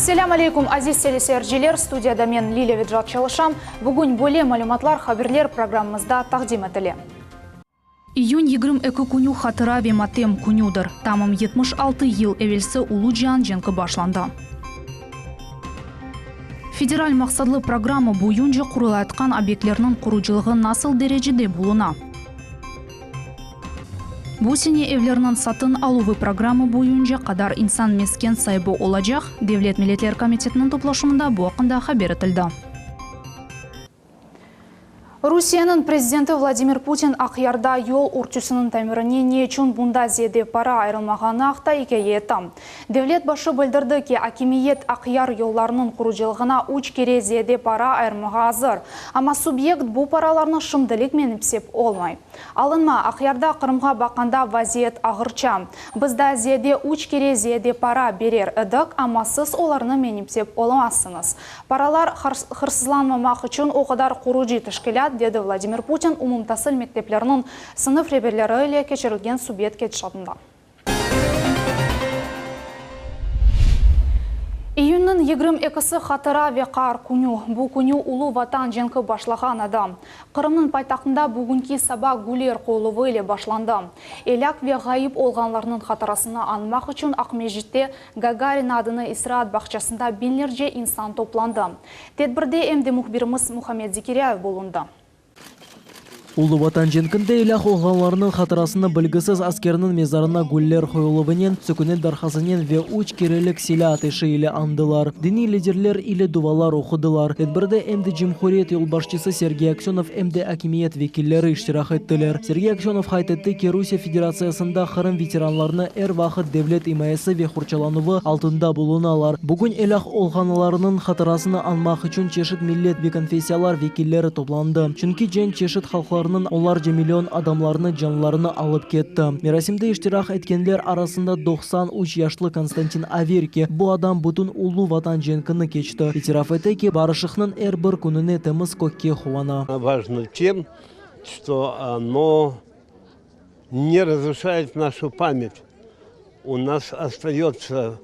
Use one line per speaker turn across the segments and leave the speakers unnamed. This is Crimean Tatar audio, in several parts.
Selâm aleykum, aziz teleseyirciler! Studiyada men, Lilâ Vedrat çalışam. Bugün böyle malümatlar, haberler programmamızda taqdim etile. İyün 22 künü hatıra ve matem künüdir. Tamam 76 yıl evelsi Ulu cian cenki başlandı. Federal maqsatlı programma boyunca qurulayatqan obyektlerniñ qurucılığı nasıl derecede buluna? Bu sene evlerniñ satın aluvı programma boyunca qadar insan mesken saibi olacaq, Devlet milletler komitetiniñ toplaşuvında bu aqqında haber etildi. Rusiyeniñ prezidenti Vladimir Putin Aqyarda yol örtüsiniñ tamirine ne içün bunda ziyade para ayırılmağanı aqta ikâye etti. Devlet başı bildirdi ki, akimiyet Aqyar yollarınıñ qurucılığına üç kere ziyade para ayırmağa azır, amma subyekt bu paralarnı şimdilik menimsep olmay. Alınma, Aqyarda Qırımğa baqqanda vaziyet ağırça. Biz daa ziyade üç kere ziyade para berer edik, amma siz olarnı menimsep olamazsıñız. Paralar hırsızlanmamaq içün o qadar qurucı teşkilât, dedi Vladimir Putin umumtasil mektepleriniñ sınıf reberleri ile keçirilgen subet ketişatında. İyünniñ 22-si Hatıra ve qaar künü. Bu künü Ulu Vatan cenki başlağan edi. Qırımnıñ paytahtında bugünki saba güller qoyuluvı ile başlandı. Elâk ve ğayıp olğanlarnıñ hatırasını añmaq içün Aqmescitte Gagarin adına istiraat bağçasında biñlerce insan toplandı. Tedbirde em de mühbirimiz Muhammed Zekiryayev bulundı.
Ulu Vatan cenkinde elâk olğanlarnıñ hatırasını belgisiz askerniñ mezarına güller qoyuluvınen, sükünet darhasınen ve üç kerelik silâ ateşi ile añdılar. Diniy liderler ile duvalar oqudılar. Tedbirde em de cumhuriyet yolbaşçısı Sergey Aksönov, em de akimiyet vekilleri iştirak ettiler. Sergey Aksönov qayd etti ki, Rusiye Federatsiyasında Qırım veteranlarını er vaqıt devlet imayesi ve qorçalanuvı altında bulunalar. Bugün elâk olğanlarınıñ hatırasını añmaq içün çeşit millet ve konfessiyalar vekilleri toplandı. Çünki cenk çeşit halqlarnıñ onlarca million adamlarını canlarını alıp ketti. Merasimde iştirak etkenler arasında 93 yaşlı Konstantin Averki, bu adam bütün Ulu Vatan cenkini keçti, itiraf ete ki, barışıqnıñ er bir kününe temiz kökke quvana.
Важно тем, что оно не разрушает нашу память. У нас остается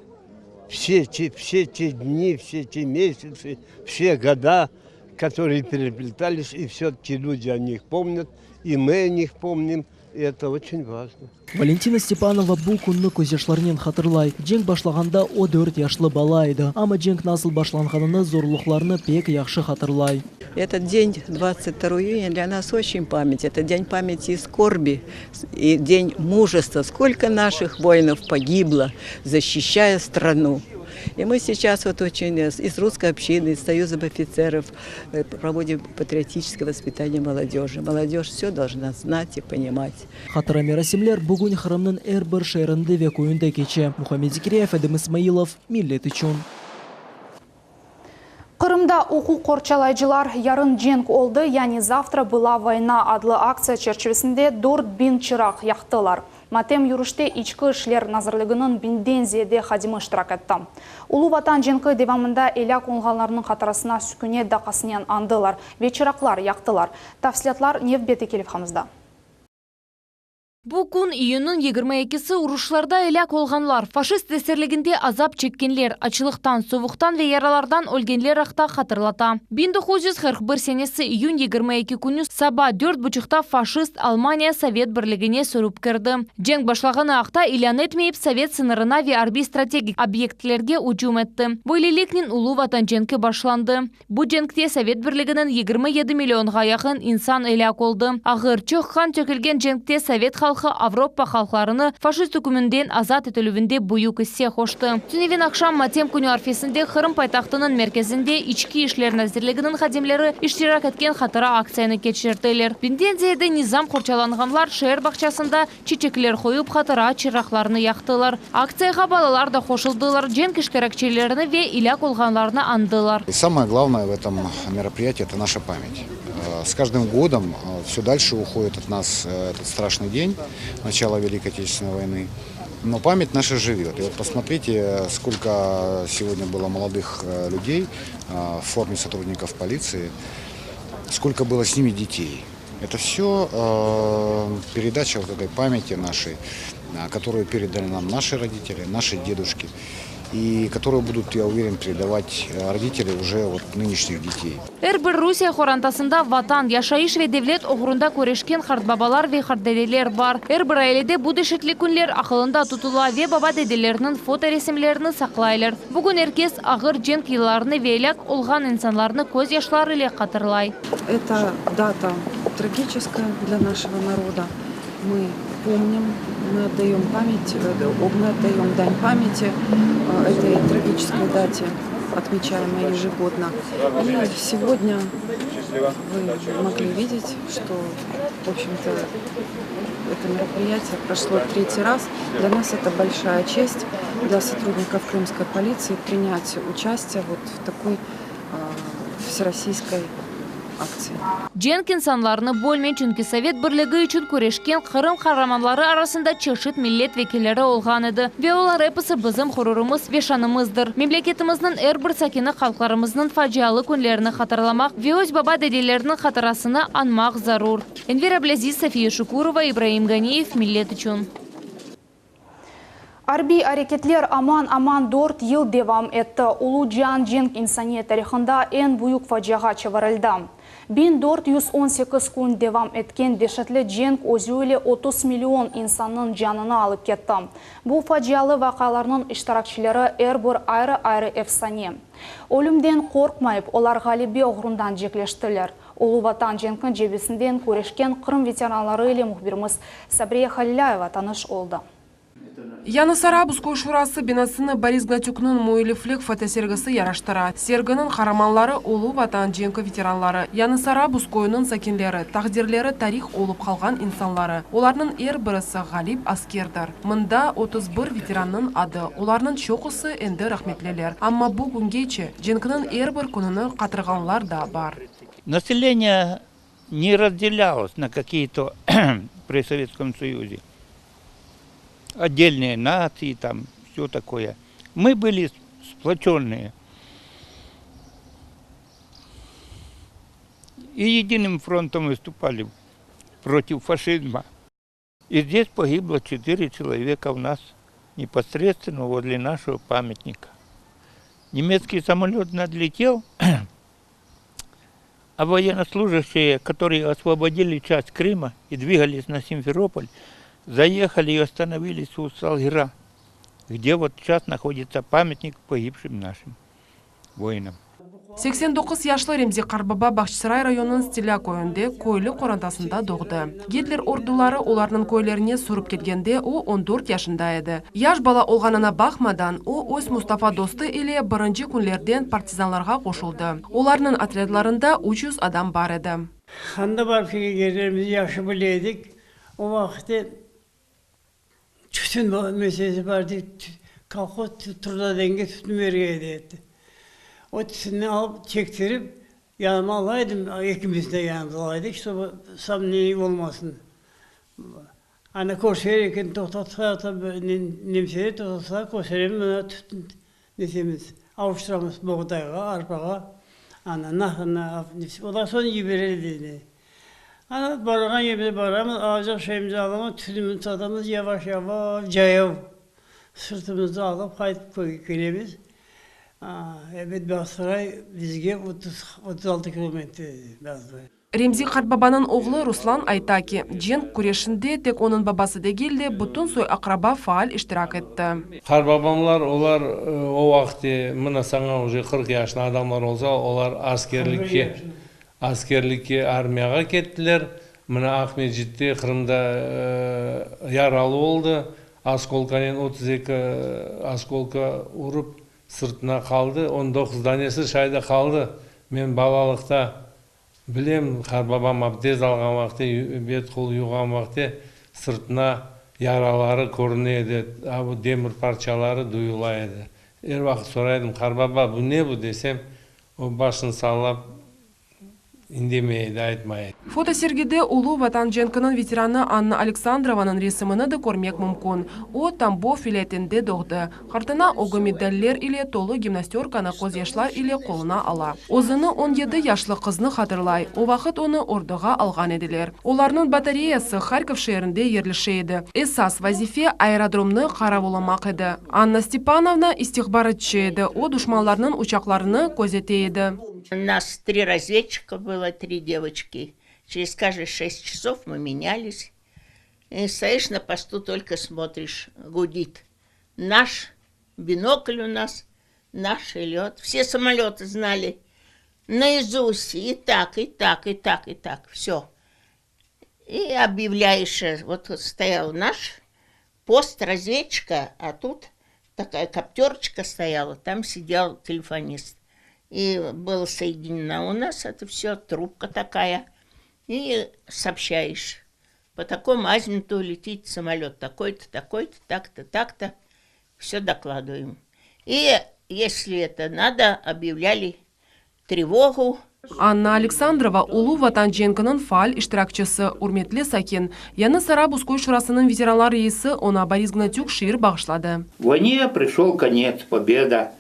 все те, все те дни, все те месяцы, все года, которые переплетались, и все-таки люди о них помнят, и мы о них помним, и это очень важно.
Valentina Stepanova bu künni közyaşlarnen hatırlay. Cenk başlağanda o dört yaşlı bala edi. Amma cenk nasıl başlanğanını, zorluqlarnı pek yahşı hatırlay.
Этот день, 22 июня, для нас очень память. Это день памяти и скорби, и день мужества. Сколько наших воинов погибло, защищая страну. И мы сейчас вот очень из русской общины, из Союза офицеров проводим патриотическое воспитание молодежи. Молодежь все должна знать и понимать.
Hatıra merasimler bugün Qırımnıñ er bir şeerinde ve köyünde keçe. Muhammed Zekiryayev, Edem İsmailov, Millet içün.
Qırımda uquq qorçalayıcılar Yarın cenk oldı, yani Zavtra была voyna adlı aktsiya çerçivesinde 4000 çıraq yaqtılar. Matem yürüşte İçki işler nazirliginiñ biñden ziyade hadimi iştirak etti. Ulu Vatan cenki devamında elâk olğanlarnıñ hatırasına sükünet daqqasınen añdılar ve çıraqlar yaqtılar. Tafsilâtlar nevbetteki levhamızda.
Bu kün, iyünniñ 22-si, uruşlarda elâk olğanlar, faşist esirliginde azap çekkenler, açlıqtan, suvuqtan ve yaralardan ölgenler aqta hatırlata. 1941 senesi iyün 22 künü saba dört buçuqta faşist Almaniya Sovet Birligine sürüp kirdi. Cenk başlağanı aqta ilân etmeyip, sovet sıñırına ve arbiy-strategik obyektlerge ücüm etti. Böyleliknen Ulu Vatan cenki başlandı. Bu cenkte Sovet Birliginiñ 27 millionğa yaqın insan elâk oldı. Ağır, çoq qan tökülgen cenkte sovet halqı Avropa halqlarını faşist ükmünden azat etilüvinde büyük isse qoştı. Tünevin aqşam matem künü arfesinde Qırım paytahtınıñ merkezinde İçki işler nazirliginiñ hadimleri iştirak etken hatıra aktsiyanı keçirdiler. Biñden ziyade nizam qorçalanğanlar şeer bağçasında Çiçekler qoyıp, hatıra çıraqlarını yaqtılar. Aktsiyağa balalar da qoşuldılar, cenk iştirakçilerini ve ilâk olğanlarnı añdılar.
И самое главное в этом мероприятии, это наша память. С каждым годом все дальше уходит от нас этот страшный день, начало Великой Отечественной войны. Но память наша живет. И вот посмотрите, сколько сегодня было молодых людей в форме сотрудников полиции, сколько было с ними детей. Это все передача вот этой памяти нашей, которую передали нам наши родители, наши дедушки. И которую будут, я уверен, передавать родители уже вот нынешних детей.
Er bir Rusiye qorantasında Vatan, yaşayış ve devlet oğrunda küreşken qartbabalar ve qartdedeler bar. Er bir ailede bu deşetli künler aqılında tutula ve baba-dedelerniñ fotoresimlerini saqlaylar. Bugün er kes ağır cenk yıllarını ve elâk olğan insanlarnı közyaşları ile hatırlay.
Это дата трагическая для нашего народа. Мы помним, мы отдаем память, мы отдаем дань памяти этой трагической дате, отмечаемой ежегодно. И сегодня вы могли видеть, что, в общем-то, это мероприятие прошло третий раз. Для нас это большая честь, для сотрудников крымской полиции принять участие вот в такой всероссийской акции.
Cenk insanlarnı bölmey, çünki Sovet Birligi içün küreşken Qırım qaramanları arasında çeşit millet vekilleri olğan edi. Ve olar episi bizim ğururımız ve şanımızdır. Memleketimizniñ er bir sakini halqlarımıznıñ facialı künlerini hatırlamaq ve öz baba-dedeleriniñ hatırasını añmaq zarur. Enver Ablâziz, Safiye Şukurova, İbraim Ganiyev, Millet içün.
Arbiy areketler aman-aman 4 yıl devam etti. Ulu cian cenk insaniyet tarihında eñ büyük faciağa çevirildi. 1418 kün devam etken deşetli cenk özü ile 30 million insannıñ canını alıp ketti. Bu facialı vaqialarnıñ iştirakçileri er bir ayrı-ayrı efsane. Ölümden qorqmayıp, olar ğalebe oğrundan cenkleştiler. Ulu Vatan cenki cebesinden küreşken Qırım veteranları ile mühbirimiz Sabriye Halilâyeva tanış oldı.
Yañı Sarabuz köy şurası binasını Boris Gnatükniñ müelliflik fotosergisi yaraştıra. Serginiñ qaramanları Ulu Vatan cenki veteranları, Yañı Sarabuz köyüniñ sakinleri, taqdirleri tarih olıp qalğan insanları. Olarnıñ er birisi ğalip askerdir. Mında 31 veterannıñ adı, olarnıñ çoqusı endi rahmetliler. Amma bu küngece cenkniñ er bir kününi hatırlağanlar da bar.
Население не разделялось на какие-то при Советском Союзе отдельные нации, там все такое. Мы были сплоченные. И единым фронтом выступали против фашизма. И здесь погибло четыре человека у нас непосредственно возле нашего памятника. Немецкий самолет надлетел, а военнослужащие, которые освободили часть Крыма и двигались на Симферополь, заехали и остановились у Салгира, где вот сейчас находится памятник погибшим нашим воинам.
89 yaşlı Remzi qartbaba Bağçasaray rayonınıñ Stilâ köyünde köylü qorantasında doğdı. Gitler orduları olarnıñ köylerine sürip kelgende o 14 yaşında edi. Yaş bala olğanına baqmadan, o öz Mustafa dostu ile birinci künlerden partizanlarğa qoşuldı. Olarnıñ otrâdlarında 300 adam bar edi.
Anda barıp yerlerimizi yahşı bileydik. O vaqıtta tütün meselesi bar edi. Kolhoz трудодень ge tütün bergen edi. O tütünni alıp çektirip yanıma alaydım, ekimiz de yanımıza alaydık, чтобы сомнение olmasın. Ana körseler eken toqtatsa, nemseler toqtatsa, kösteremiz mına tütün nesemiz, avuştıramız boğdayğa, arpağa. Ana, olar soñ yiberer dedi. Ana barğan yerimize baramız, alacaq şeyimizni alamız, tütünimizni satamız, yavaş yavaş cayav sırtımızda alıp qaytıp köyge kelemiz. Ebet, Bağçasaray bizge 36 kilometr Bağçasaray.
Remzi qartbabanıñ oğlu Ruslan ayta ki, cenk küreşinde tek onıñ babası degil de, bütün soy aqraba faal iştirak etti.
Qartbabamlar olar o vaqıt mına saña уже 40 yaşlı adamlar olsa, olar askerlikke askerlikke armiyağa kettiler. Mına Aqmescitte Qırımda yaralı oldı. Oskolkanen 32 oskolka urıp sırtına qaldı. 19 danesi şayda qaldı. Men balalıqta bilem, qartbabam abdest alğan vaqıtta, bet qol yuvğan vaqıtta sırtına yaraları körüne edi, bu demir parçaları duyula edi. Er vaqıt soraydım, qartbaba, bu ne bu desem, o başını sallap. İndemey edi, aytmay edi.
Fotosergide Ulu Vatan cenkiniñ veteranı Anna Aleksandrovanıñ resimini de körmek mümkün. O, Tambov vilâyetinde doğdı. Qartana ögü medaller ile tolu gimnastörkanı közyaşlar ile qoluna ala. Özüni 17 yaşlı qıznı hatırlay, o vaqıt onı orduğa alğan ediler. Olarnıñ batareyası Harkov şeerinde yerleşe edi. Esas vazife aerodromnı qaravulamaq edi. Anna Stepanovna istihbaratçı edi, o, duşmanlarnıñ uçaqlarını közete edi.
Нас три разведчика было, три девочки. Через каждые шесть часов мы менялись. И стоишь на посту, только смотришь, гудит. Наш бинокль у нас, наш лед. Все самолеты знали наизусть. И так, и так, и так, и так. Все. И объявляешь, вот стоял наш пост разведчика, а тут такая коптерочка стояла, там сидел телефонист. И было соединено у нас это все, трубка такая. И сообщаешь. По такому азимуту летит самолет такой-то, такой-то, так-то, так-то. Все докладываем. И если это надо, объявляли тревогу.
Anna Aleksandrova Ulu Vatan cenkiniñ faal iştirakçisi, ürmetli sakin. Yañı Sarabuz köy şurasınıñ veteranlar reisi oña Boris Gnatük şiir bağışladı.
Войне пришел конец, победа.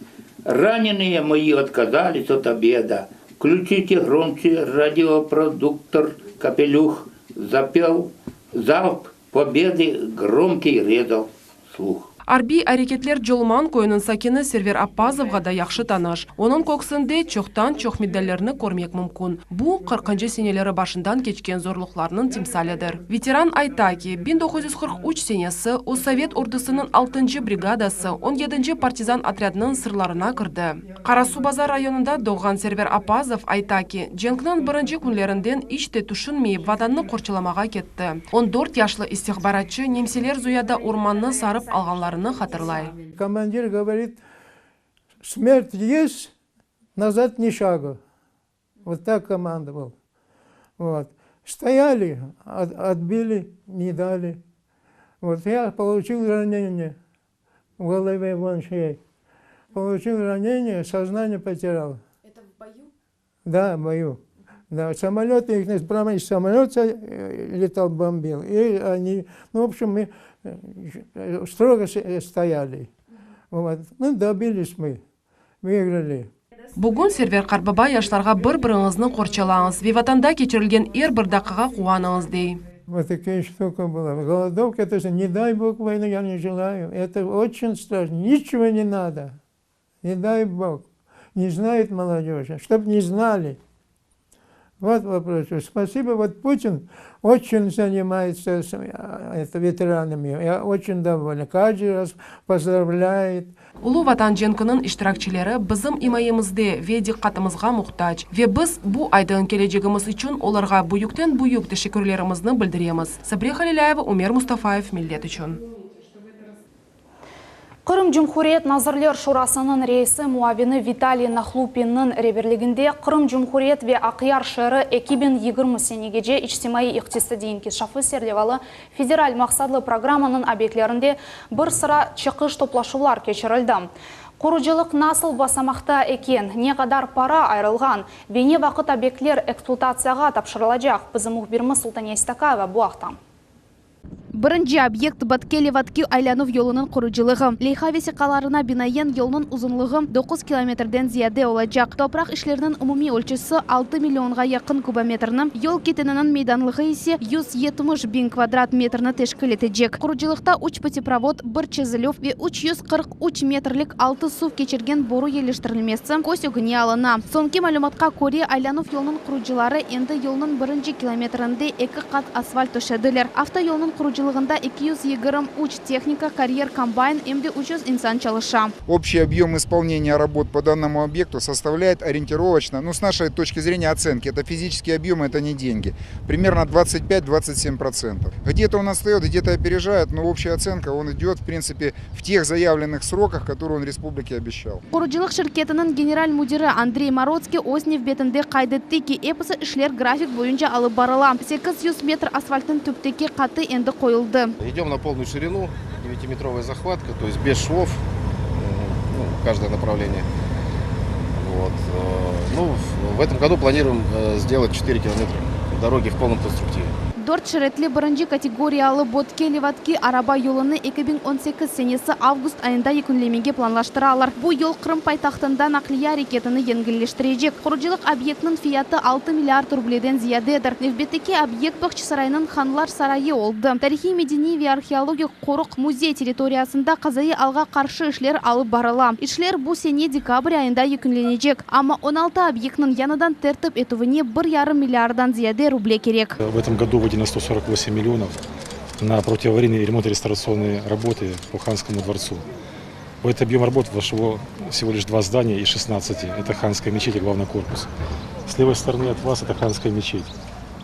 Раненые мои отказались от обеда. Включите громче радиопродуктор Капелюх. Запел залп победы громкий резал слух.
Arbiy areketler Colman köyüniñ sakini Server Appazovğa da yahşı tanış. Onıñ köksünde çoqtan-çoq medallerni körmek mümkün. Bu, qırqıncı seneleri başından keçken zorluqlarnıñ timsalidir. Veteran ayta ki, 1943 senesi o Sovet ordusınıñ altıncı brigadası 17-nci partizan otrâdınıñ sırlarına kirdi. Qarasuvbazar rayonında doğğan Server Appazov ayta ki, cenkniñ birinci künlerinden iç te tüşünmeyip Vatannı qorçalamağa ketti. 14 yaşlı istihbaratçı nemseler Zuyada ormannı sarıp alğanlarını hatırlay.
Командир говорит, смерть есть, назад ни шагу. Вот так командовал. Вот. Стояли, отбили, не дали. Вот я получил ранение в голове вон шеей. Получил ранение, сознание потерял.
Это в бою?
Да, в бою. Да, самолеты, их прямо из самолета летал, бомбил. И они, ну, в общем, мы строго стояли. Вот. Ну, добились мы, выиграли.
Bugün Server qartbaba yaşlarğa bir-biriñizni qorçalañız ve Vatanda keçirilgen er bir daqqağa quvanıñız dey.
Вот такая штука была. Голодовка, это же, не дай бог войны, я не желаю. Это очень страшно. Ничего не надо. Не дай бог. Не знает молодежь. Чтоб не знали. Вот вопрос. Спасибо. Вот Путин очень занимается с это, ветеранами. Я очень доволен. Каждый раз поздравляет.
Ulu Vatan cenkiniñ iştirakçileri bizim imayemizde ve diqqatımızğa muhtac. Ve biz bu aydın kelecegimiz içün olarğa büyükten büyük teşekkürlerimizni bildiremiz. Sabriye Halilâyeva, Umer Mustafayev, Millet içün.
Qırım Cumhuriyet Nazirler Şurasınıñ reisi muavini Vitaliy Nahlupinniñ reberliginde Qırım Cumhuriyet ve Aqyar şeeri 2020 senegece içtimaiy-iqtisadiy inkişafı serlevalı federal maqsatlı programmanıñ obyektlerinde bir sıra çıqış toplaşuvlar keçirildi. Qurucılıq nasıl basamaqta eken, ne qadar para ayırılğan ve ne vaqıt obyektler ekspluatatsiyağa tapşırılacaq, bizim mühbirimiz Sultaniye Stakayeva bu aqta.
Birinci obyekt Batke-Levadki aylanuv yolunıñ qurucılığı. Leyha vesiqalarına binaen yolnıñ uzunlığı 9 kilometrden ziyade olacaq. Topraq işleriniñ umumiy ölçüsi 6 millionğa yaqın kubometrni, yol keteniniñ meydanlığı ise 170 biñ kvadrat metrni teşkil etecek. Qurucılıqta üç puteprovod, bir çezilüv ve 343 metrlik altı suv keçirgen boru yerleştirilmesi köz ögüne alına. Soñki malümatqa köre, aylanuv yolunıñ qurucıları endi yolnıñ birinci kilometrinde eki qat asfalt töşediler. Avtoyolnıñ qurucılığında 223 tehnika, karyer, kombayn em de 300 insan çalışa.
Общий объем исполнения работ по данному объекту составляет ориентировочно, ну с нашей точки зрения оценки, это физический объем, это не деньги, примерно 25-27%. Где-то он отстает, где-то опережает, но общая оценка, он идет в принципе в тех заявленных сроках, которые он республике обещал.
Qurucılıq şirketiniñ general müdiri Andrey Morotskiy öz nevbetinde qayd etti ki, episi işler grafik boyunca alıp barıla. 800 metr asfaltnıñ tüpteki qatı endi qoyuldı.
Идем на полную ширину, 9-метровая захватка, то есть без швов, ну, каждое направление. Вот. Ну, в этом году планируем сделать 4 километра дороги в полном конструктиве.
Dört şeritli birinci kategoriyalı Bötke-Levadki araba yolunı 2018 senesi avgust ayında yekünlemege planlaştıralar. Bu yol Qırım paytahtında naqliye areketini yengilleştirecek. Qurucılıq obyektiniñ fiyatı altı milliard rubleden ziyadedir. Nevbetteki obyekt Bağçasaraynıñ Hanlar sarayı oldı. Tarihiy-medeniy ve arheologik qoruq-müzey territoriyasında qazaiy alğa qarşı işler alıp barıla. İşler bu sene dekabr ayında yekünlenecek. Amma 16 obyektniñ yañıdan tertip etüvine bir yarım milliarddan ziyade ruble kerek.
В этом году выделено 148 миллионов на противоаварийные ремонтно-реставрационные работы по Ханскому дворцу. В этот объем работ вошло всего лишь два здания из 16. Это Ханская мечеть и главный корпус. С левой стороны от вас это Ханская мечеть.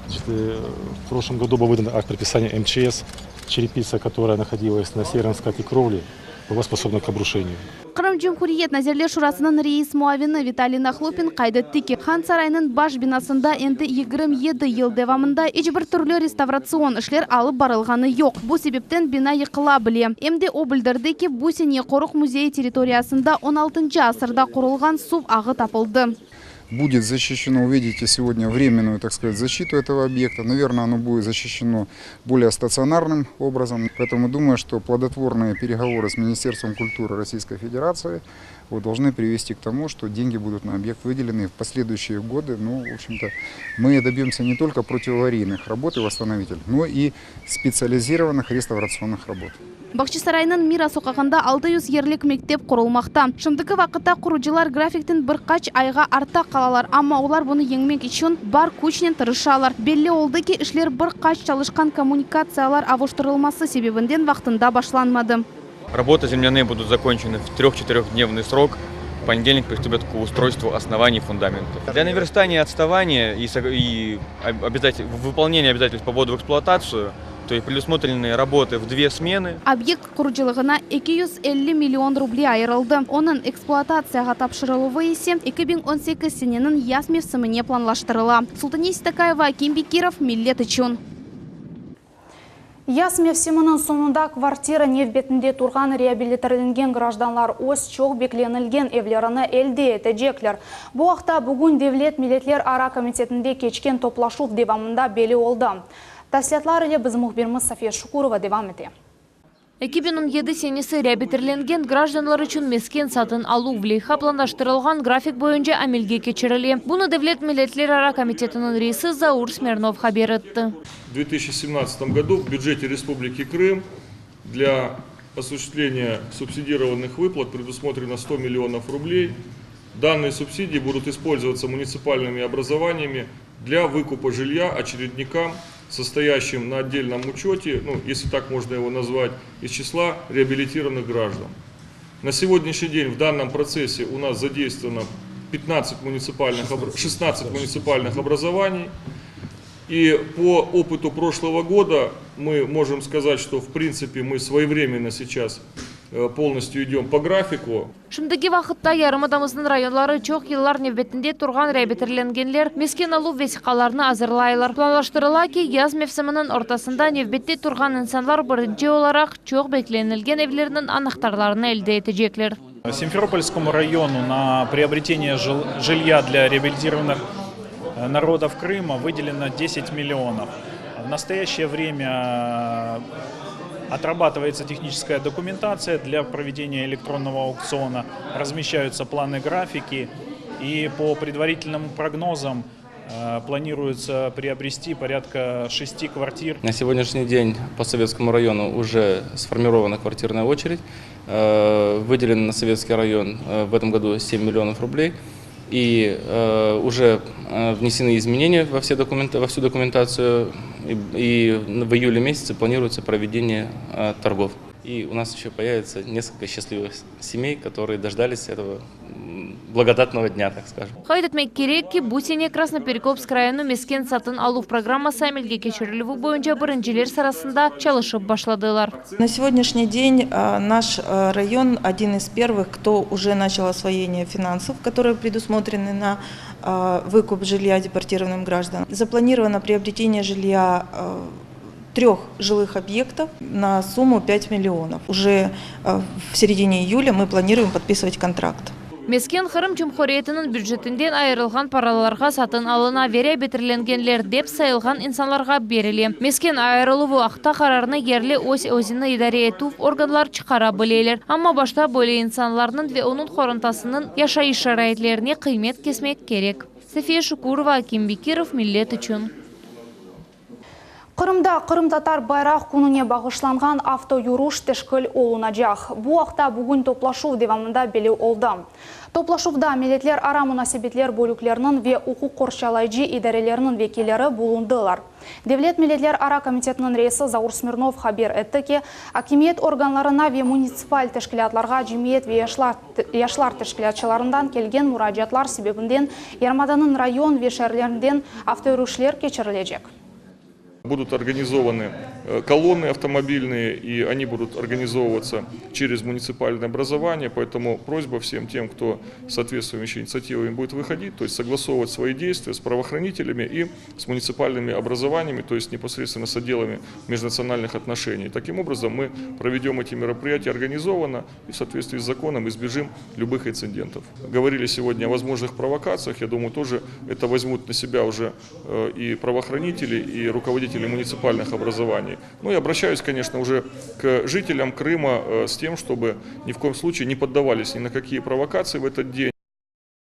Значит, в прошлом году был выдан акт предписания МЧС. Черепица, которая находилась на северном скате кровли, была способна к обрушению.
Qırım Cumhuriyet Nazirler Şurasınıñ reis muavini Vitaliy Nahlupin qayd etti ki, Han saraynıñ baş binasında endi 27 yıl devamında iç bir türlü restavratsion işler alıp barılğanı yoq, bu sebepten bina yıqıla bile. Em de o bildirdi ki, bu sene qoruq müzeyi territoriyasında on altıncı asırda qurulğan suv ağı tapıldı.
Будет защищено, увидите сегодня временную, так сказать, защиту этого объекта. Наверное, оно будет защищено более стационарным образом. Поэтому думаю, что плодотворные переговоры с Министерством культуры Российской Федерации вот, должны привести к тому, что деньги будут на объект выделены в последующие годы. Ну, в общем-то, мы добьемся не только противоаварийных работ и восстановительных, но и специализированных реставрационных работ.
Bağçasaraynıñ Mira soqağında 600 yerlik mektep qurulmaqta. Şimdiki vaqıtta qurucılar grafikten bir qaç ayğa artta qalalar, amma olar bunı yeñmek içün bar küçnen tırışalar. Belli oldı ki, işler bir qaç çalışqan kommunikatsiyalar avuştırılması sebebinden vaqtında başlanmadı.
Работы земляные будут закончены в трех-четырехдневный срок. В понедельник приступят к устройству оснований фундаментов. Для наверстания отставания и, и обязатель- выполнения обязательств по вводу в эксплуатацию, то есть предусмотрены работы в две смены.
Obyekt qurucılığına 250 million ruble ayırıldı. Onıñ ekspluatatsiyağa tapşırıluvı ise 2018 seneniñ yaz mevsimine planlaştırıla. Sultaniye Sitakaeva, Akim Bekirov, Millet içün.
Yaz mevsiminiñ soñunda kvartira nevbetinde turğan reabilitirlengen grajdanlar öz çoq beklenilgen evlerini elde etecekler. Bu aqta bugün Devlet milletlerara komitetinde keçken toplaşuv devamında belli oldı. Tafsilâtlar ile bizim mühbirimiz Safiye Şukurova devam ete.
2017 senesi reabilitirlengen grajdanlar içün mesken satın aluv leyha planlaştırılğan grafik boyunca amelge keçirile. Bunı Devlet milletlerara komitetiniñ reisi Zaur Smirnov haber etti.
В 2017 году в бюджете Республики Крым для осуществления субсидированных выплат предусмотрено 100 миллионов рублей. Данные субсидии будут использоваться муниципальными образованиями для выкупа жилья очередникам, состоящим на отдельном учете, ну, если так можно его назвать, из числа реабилитированных граждан. На сегодняшний день в данном процессе у нас задействовано 15 муниципальных, 16 муниципальных образований. И по опыту прошлого года мы можем сказать, что в принципе мы своевременно сейчас полностью идем по графику.
Şimdiki vaqıtta yarımadamıznıñ rayonları çoq yıllar nevbetinde turğan reabilitirlengenler mesken aluv vesiqalarını azırlaylar. Planlaştırıla ki, yaz mevsiminiñ ortasında nevbette turğan insanlar birinci olaraq çoq beklenilgen evleriniñ anahtarlarını elde etecekler.
Симферопольскому району на приобретение жилья для реабилитированных народов Крыма выделено 10 миллионов. В настоящее время отрабатывается техническая документация для проведения электронного аукциона, размещаются планы графики и по предварительным прогнозам планируется приобрести порядка шести квартир.
На сегодняшний день по Советскому району уже сформирована квартирная очередь. Выделено на Советский район в этом году 7 миллионов рублей. И уже внесены изменения во, все документы, во всю документацию. И в июле месяце планируется проведение торгов. И у нас еще появится несколько счастливых семей, которые дождались этого благодатного дня, так скажем.
Qayd etmek kerek ki, bu sene Krasnoperekopsk rayonı mesken satın aluv programması amelge keçirilüvi boyunca birinciler sırasında çalışıp başladılar.
На сегодняшний день наш район один из первых, кто уже начал освоение финансов, которые предусмотрены на выкуп жилья депортированным гражданам. Запланировано приобретение жилья трех жилых объектов на сумму 5 миллионов. Уже в середине июля мы планируем подписывать контракт.
Mesken Qırım Cumhuriyetiniñ bücetinden ayırılğan paralarğa satın alına ve reabilitirlengenler dep sayılğan insanlarğa berile. Mesken ayırıluvı aqta qararnı yerli öz-özüni idare etüv organlar çıqara bileler. Amma başta böyle insanlarnıñ ve onıñ qorantasınıñ yaşayış şaraitlerine qıymet kesmek kerek. Safiye Şukurova, Akim Bekirov, Millet içün.
Qırımda Qırımtatar bayraq kününe bağışlanğan avtoyürüş teşkil olunacaq. Bu aqta bugün toplaşuv devamında belli oldı. Toplaşuvda milletlerara munasebetler bölükleriniñ ve uquq qorçalayıcı idareleriniñ vekilleri bulundılar. Devlet milletlerara komitetiniñ reisi Zaur Smirnov haber etti ki, akimiyet organlarına ve munitsipal teşkilâtlarğa cemiyet ve yaşlar teşkilâtçılarından kelgen muracaatlar sebebinden yarımadanıñ rayon ve şeerlerinden avtoyürüşler keçirilecek.
Будут организованы э, колонны автомобильные, и они будут организовываться через муниципальное образование, поэтому просьба всем тем, кто соответствующими инициативами будет выходить, то есть согласовывать свои действия с правоохранителями и с муниципальными образованиями, то есть непосредственно с отделами межнациональных отношений. Таким образом, мы проведем эти мероприятия организованно и в соответствии с законом избежим любых инцидентов. Говорили сегодня о возможных провокациях, я думаю, тоже это возьмут на себя уже э, и правоохранители, и руководители муниципальных образований. Ну и обращаюсь, конечно, уже к жителям Крыма э, с тем, чтобы ни в коем случае не поддавались ни на какие провокации в этот день.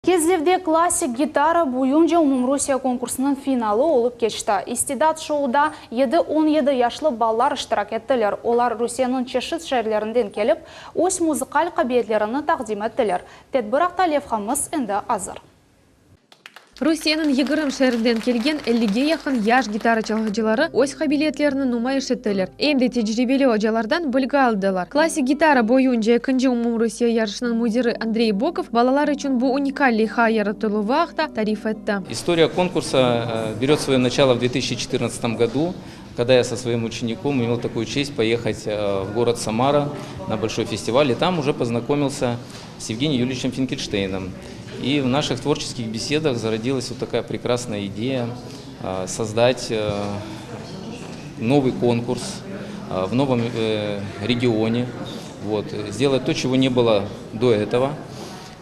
Kezlevde Klassik gitara boyunca umumrusiye konkursınıñ finalı olıp keçti. İstidat şouda yedi, 17 yaşlı balalar iştirak ettiler. Olar Rusiyeniñ çeşit şeerlerinden kelip, öz muzıkal qabiliyetlerini taqdim ettiler. Tedbir aqta levhamız endi azır.
Rusiyeniñ 20 şeerinden kelgen 50-ge yaqın yaş gitara çalğıcıları öz qabiliyetlerini numayış ettiler, em de tecribeli ocalardan bilgi aldılar. Klassik gitara boyunca ekinci umumrusiye yarışınıñ müdiri Andrey Bokov balalar içün bu unikal leyha yaratıluvı aqta tarif etti.
История конкурса э, берет свое начало в 2014 году, когда я со своим учеником имел такую честь поехать э, в город Самара на большой фестиваль, и там уже познакомился с Евгением Юльевичем Финкельштейном. И в наших творческих беседах зародилась вот такая прекрасная идея э, создать э, новый конкурс э, в новом регионе, вот, сделать то, чего не было до этого.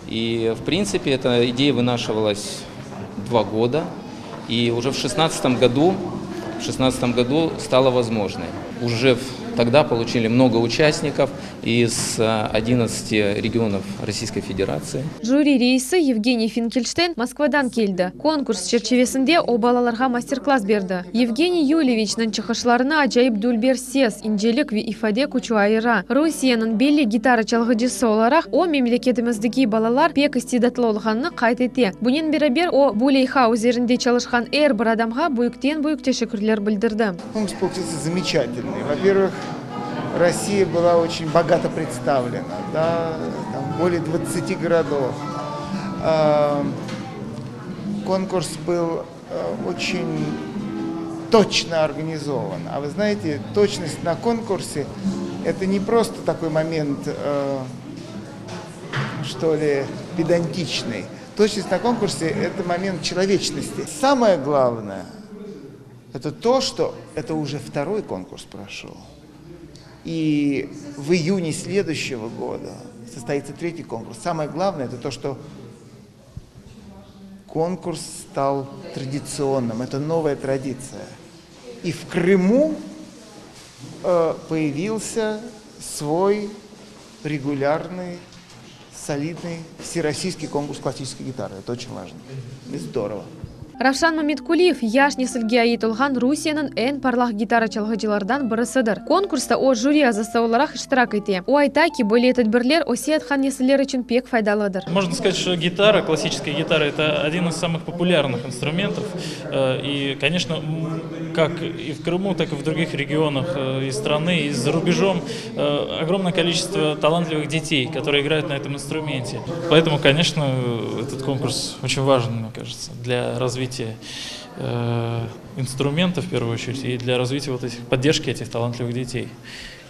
И, в принципе, эта идея вынашивалась два года, и уже в 2016 году, в 16 году стала возможной. Уже тогда получили много участников из 11 регионов Российской Федерации.
Jüri reisi Евгений Финкельштейн Moskvadan keldi. Konkurs çerçivesinde o balalarğa master-klass berdi. Евгений Юльевичniñ çıqışlarını acayip dülber ses, incelik ve ifade küçü ayıra. Rusiyeniñ belli gitara çalğıcısı olaraq o memleketimizdeki balalar pek istidatlı olğanını qayd ete. Bunen beraber o bu leyha üzerinde çalışqan er bir adamğa büyükten büyük teşekkürler bildirdi.
Конкурс получился замечательный. Во-первых, Россия была очень богато представлена, да, там более 20 городов. Конкурс был э, очень точно организован. А вы знаете, точность на конкурсе – это не просто такой момент, э, что ли, педантичный. Точность на конкурсе – это момент человечности. Самое главное – это то, что это уже второй конкурс прошел. И в июне следующего года состоится третий конкурс. Самое главное – это то, что конкурс стал традиционным. Это новая традиция. И в Крыму э, появился свой регулярный, солидный всероссийский конкурс классической гитары. Это очень важно и здорово.
Ravşan Mametkuliyev yaş nesilge ait olğan Rusiyeniñ eñ parlaq gitara çalğıcılardan birisidir. Konkursta o jüri azası olaraq iştirak ete. O ayta ki, böyle tedbirler öseyatqan nesiller içün pek faydalıdır.
Можно сказать, что гитара, классическая гитара, это один из самых популярных инструментов. Э, и, конечно, как и в Крыму, так и в других регионах э, и страны, и за рубежом э, огромное количество талантливых детей, которые играют на этом инструменте. Поэтому, конечно, этот конкурс очень важен, мне кажется, для развития инструмента, в первую очередь, и для развития вот этих, поддержки этих талантливых детей.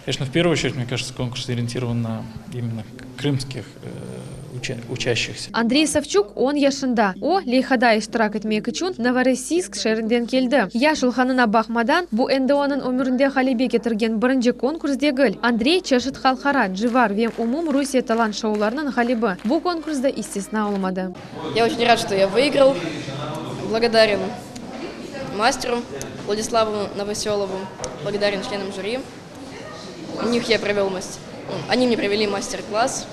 Конечно, в первую очередь, мне кажется, конкурс ориентирован на именно крымских э, Учащихся.
Andrey Savçuk on yaşında. O, leyhada iştirak etmek içün Novorossiysk şeerinden keldi. Yaş olğanına baqmadan, bu endi onıñ ömürinde ğalebe ketirgen birinci konkurs degil. Andrey, çeşit halqara, civar ve umum Rusiye talant şoularınıñ ğalibi. Bu konkurs da istisna olmadı.
Я очень рад, что я выиграл. Благодарен мастеру Владиславу Новоселову, благодарен членам жюри. У них я провел мастер, они мне провели мастер-класс,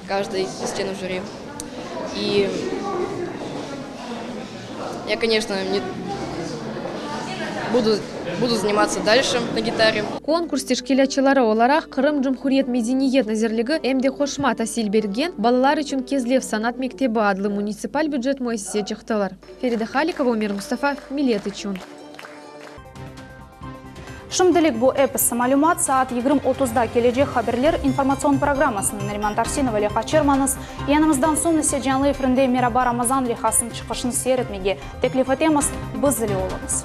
каждый из членов жюри. И я, конечно, не буду, буду заниматься дальше на гитаре.
Konkurs teşkilâtçıları olaraq Qırım Cumhuriyet Medeniyet nazirligi em de Qoşma tasil bergen balalar içün Kezlev sanat mektebi adlı munitsipal bücet müessise çıqtılar. Feride Halikova, Ümer Mustafa, Millet içün.
Şimdilik bu episi malümat. Saat 20.30-da kelecek haberler informatsion programmasını Nariman Tarsinova ile qaçırmañız. Yanımızdan soñ ise canlı efirinde Meraba Ramazan leyhasınıñ çıqışını seyir etmege teklif etemiz. Biz ile oluñız.